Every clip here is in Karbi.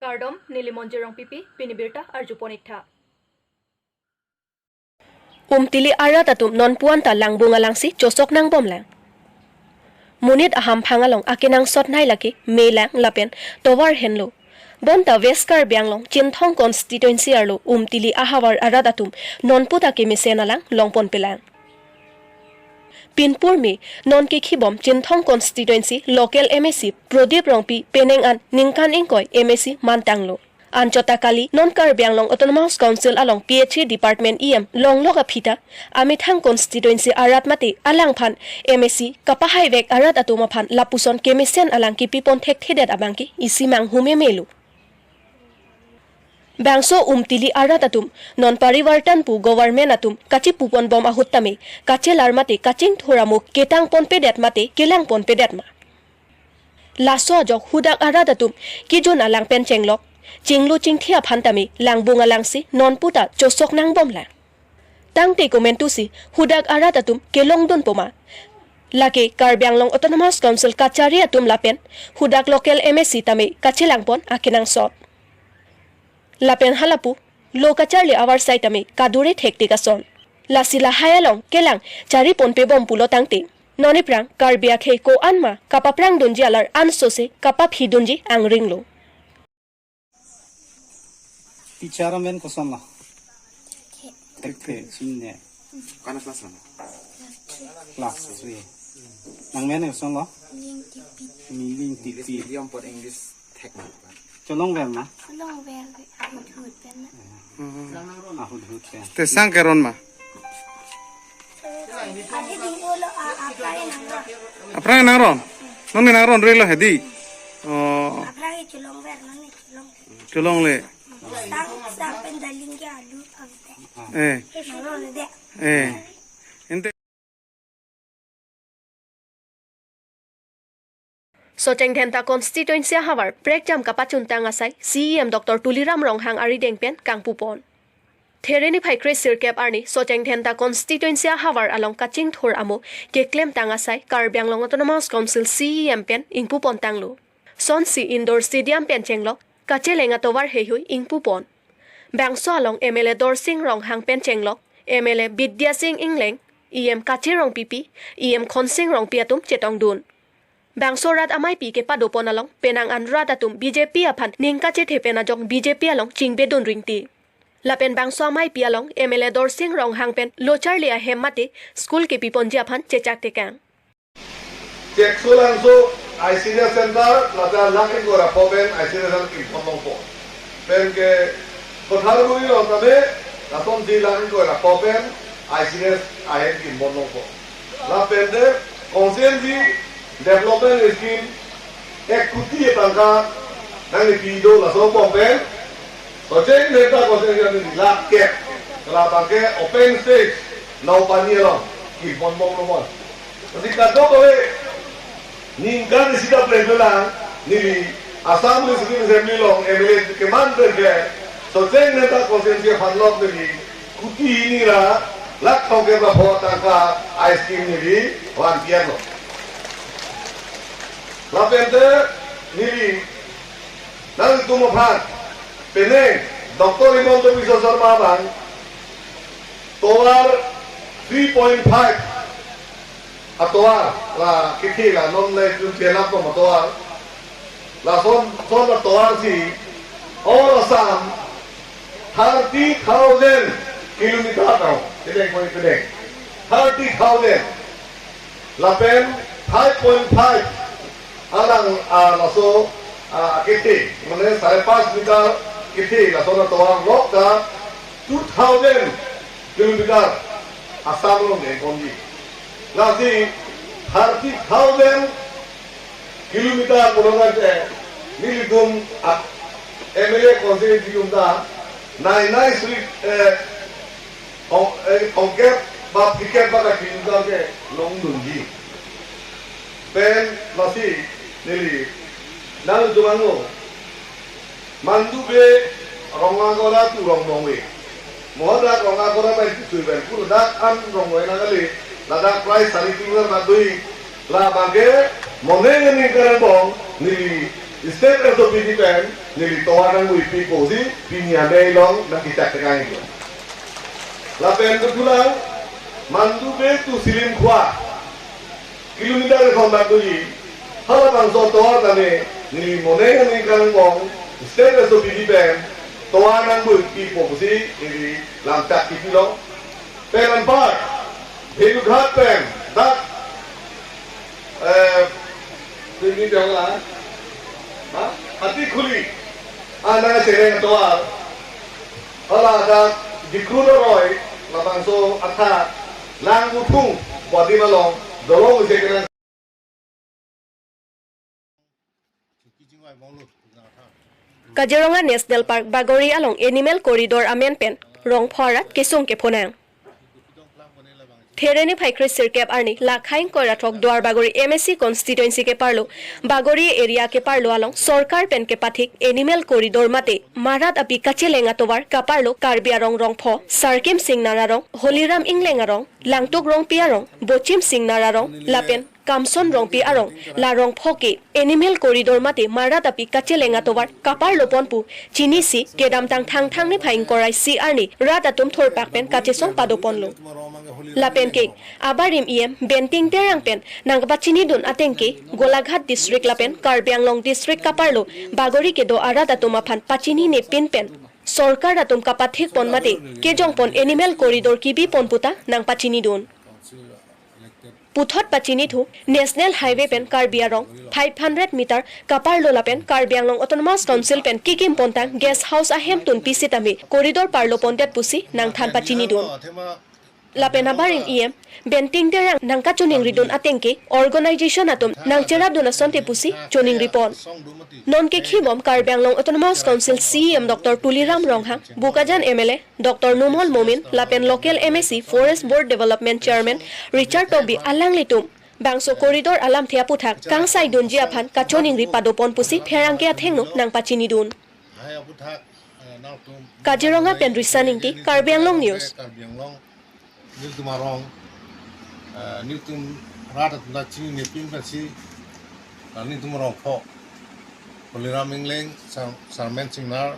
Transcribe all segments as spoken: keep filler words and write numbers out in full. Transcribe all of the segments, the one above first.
Kardom, neli Monjir Rongpipi, pini birta arjupon iktha. Umtili arat atum nonpu anta langbung alangsi chosok nangbomlang. Monit ahamphang along akenangsot nai lake melang lapen tovar henlo. Bonta West Karbi Anglong Chinthong constituency arlo Umtili ahavar arat atum nonpu ta kemesen alang longponpelang. Pinpur me non kekhibom Chinthong constituency local M A C Prodip Rongpi penang an ningkan ingkoi M A C mantanglo. Anchot ta kali non Karbi Anglong Autonomous Council along P H E department E M longlok aphi ta amethang constituency arat mate alangphan M A C kapahaivek arat atum aphan lapuson kemesen alang kepipon thekthedet abangke isi manghu memelo. Bangso Umtili arat atum non Parivartan pu government atum kachipuponbom ahut tame kachelar mate kachingthur amo ketangponpedet mate kelangponpedet ma. Laso ajok hudak arat atum kejun alang pen chenglok, chinglu chingthi aphan tame langbung alangsi nonpu ta chosok nangbomlang. Tangte komantusi hudak arat atum kelongdunpo ma? Lake Karbi Anglong Autonomous Council kachari atum lapen hudak local M A C tame kachelangpon akenangsot. Lapen halapu lo kacharli avarsai tame kadure thektik ason. Lasi lahai along kelang chariponpebom pulo tangte, non iphrang Karbi akhei ko-an ma kapaprangdunji alar ansose kapaphidunji angringlo. Teacher amen kosonlo? Thekthe, chinine. Ko-an a-class lo? Class three. Nangmen kosonlo? Miling Tipi. Miling English Tipi. Medium apot English thek ma? Cholongver ma? Cholongver, ahut ahut pen na. Hmm. Ahut ahut pen. Te sang keron ma? Adi dingko lo, a, aphrang nangron. Aphrang nangron? Nonke nangronrelo hedi? Oh. Aphrang cholongver, nonke cholong. Cholongle. Sang, sang pen daling ke alu, ang te. Eh. Nangronde. Eh. Ente. Socheng Dhenta constituency ahavar prekjam kapachuntang asai C E M Doctor Tuliram Ronghang arideng pen kangpupon. There niphai kre sirkep arni Socheng Dhenta constituency ahavar along kachingthur amo keklemtang asai Karbi Anglong Autonomous Council C E M pen ingpupontanglo. Sonsi indoor stadium pen chenglok, kacheleng atovar heihui ingpupon. Bangso along M L A Dorsing Ronghang pen chenglok, M L A Bidya Sing Engleng, E M Kache Rongpipi, E M Khonsing Rongpi atum chetongdun. Bangso rat ameipi kepadopon along penang an rat atum B J P aphan ning kachethe pen ajok B J P along chingbedun ringti. Lapen bangso ameipi along M L A Dorsing Ronghang pen lo charli ahem mate school kepiponji aphan chechak tekang. Cheksolangso I C D S center, lata lakh ingkoi ra pho pen I C D S center kipon longpo. Pen ke Kotharguri along tame, lasonsi lakh ingkoi ra pho pen I C D S ahem kipon longpo. Lapen de constituency development scheme ek kuti tangka nangkepi do laso pon pen, Socheng Dhenta constituency lakh kep, labang ke open stage, Naupani along kipon longpo. Lasi kadokave ningkan isi ta plenglelang, neli Assam Legislative Assembly along M L A keman pen ke, Socheng Dhenta constituency aphan lok neli kuti hini ra lakh thomkep ra pho tangka a-scheme neli vanpianlo. Lapen te neli nangtum aphan penang Doctor Himanta Biswa Sarma abang tovar three point five atovar, la kethe la non le chun chelap tom atovar. Lason, son atovar si all Assam thirty thousand kilometer tau. Kedeng koi kedeng. Thirty thousand. Lapen five point five alang, ah, laso, ah, kethe, mane sare panch meter kethe, laso atovar lok ta two thousand kilometer Assam along dengponji. Lasi thirty thousand kilometer pulo tangte nelitum a M L A constituency atum ta nai nai suri, eh, thong, eh, thomkep ba phlikep ba ka kilometer kelongdunji. Pen lasi neli nangtum angno Mandube Rongagora to Rongmongve. Mo dak Rongagora bai sui pen pu ladak an Rongmongve nang kali, ladak prai sari kilometer ma dui, labang ke moning ningkan angbong neli state S O P D pen Neli tovar nangpuipo pusi pini amei along nangkechak tekang iklo. Lapen kedua, Mandu Bey to Silimkhua kilometer kethom dak doji. Halabangso tovar tame neli moning aning kangkong State S O P D pen tovar nangpuipo pusi neli lamchak kipilo. Pen anpar Bhelughat pen dak, eh, pini biang la, ha? Hatikhuli, ah, nangchereng tovar. Hala dak Dikru Doroi, labangso athak, Langbuthung, Wadim along, dolong isi kenang. Kaziranga National Park Bagori along Animal Corridor amen pen rongpho arat kesung kephonang. There niphai kre sirkep arni lakhai ingkoi ra throk Duar Bagori M A C constituency keparlo, Bagori area keparlo along sorkar pen kepathik Animal Corridor mate marat api kacheleng atovar kaparlo Karbi arong rongpho, Sarkim Singnar arong, Holiram Ingleng arong, Langtuk Rongpi arong, Bochim Singnar arong lapen Kamson Rongpi arong, la rongpho ke Animal Corridor mate marat api kacheleng atovar kaparlo pon pu chinisi kedamtang Thangthang niphai ingkoi ra isi arni rat atum thurpak pen kachesong padoponlo. Lapen ke abarim E M Benting Terang pen nangkapachinidun ateng ke Golaghat district lapen Karbi Anglong district kaparlo Bagori kedo arat atum aphan pachinine pin pen sorkar atum kapathik pon mate kejongpon Animal Corridor kibipon puta nangpachinidun. Puthot pachinithu National Highway pen Karbi arong five hundred meter kaparlo lapen Karbi Anglong Autonomous Council pen kikim pontang guest house ahemtun pi sitame corridor parlo pondet pusi nangthan pachinidun. Lapen abarim E M Benting Terang nangkachoningridun ateng ke organization atum nangcheradun asonte pusi choningripon. Non kekhibom Karbi Anglong Autonomous Council C E M Doctor Tuliram Ronghang, Bokajan M L A Doctor Numal Momin lapen local M A C Forest Board Development Chairman Richard Tokbi alanglitum bangso corridor alamthe aputhak kangsaidunji aphan kachoningri padopon pusi pherangke athengno nangpachinidun. Kaziranga pen Risan Ingti, Karbi Anglong News. Karbi Anglong, nelitum arong, eh, nelitum rat atum ta chinine pin pensi, eh, nelitum rongpho, Holiram Ingleng, Sar-, Sarmen Singnar,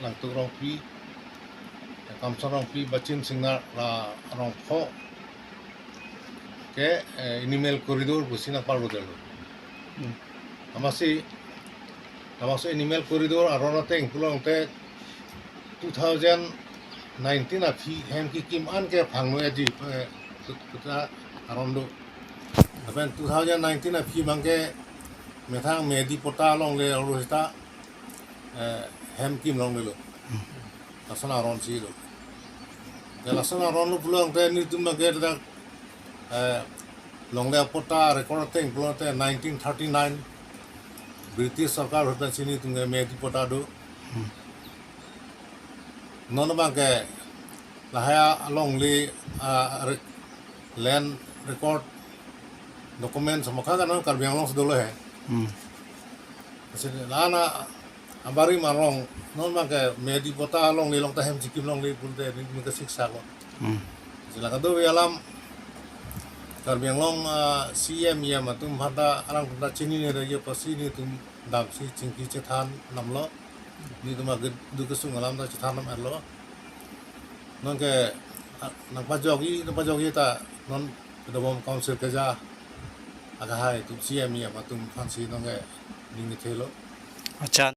Langtuk Rongpi, eh, Kamson Rongpi, Bochim Singnar, la rongpho ke, eh, Animal Corridor pusi nangparlodetlo. Hmm. Amatsi, amatsi Animal Corridor aron ateng pulote two thousand nineteen aphi hem kekim an ke phangno edi, eh, kut-, kuta aron do. Lapen two thousand nineteen aphi abangke methang Medi Patta alongle aro seta, eh, hem kim longlelo. Lason aron si lo. Ya, lason aron lo pulote nelitum abangke dak, eh, longle apatta record ateng pulote nineteen thirty-nine British sorkar ahut pensi nelitum ke Medi Patta do. Hmm. Non abangke lahai alongle, ah, re-, land record document samakha kanon Karbi Anglong si dolo he. Hmm. Lasi la-an abarim arong non abangke Medi Patta alongle along ta hem chikim longle pulote nelitum ke siksa lo. Hmm. Lasi la kadokave alam Karbi Anglong, ah, C M, E M atum aphan ta alangtum ta chinine regi apotsi nelitum damsi chingki chethan damlo. Nelitum agit duk kesung alam ta chethan dam-etlo. Non ke, ah, nangpajokji, nangpajokji ta non kedobom council keja akehai atum C M, E M atum aphansi non ke ning kethelo. Accha.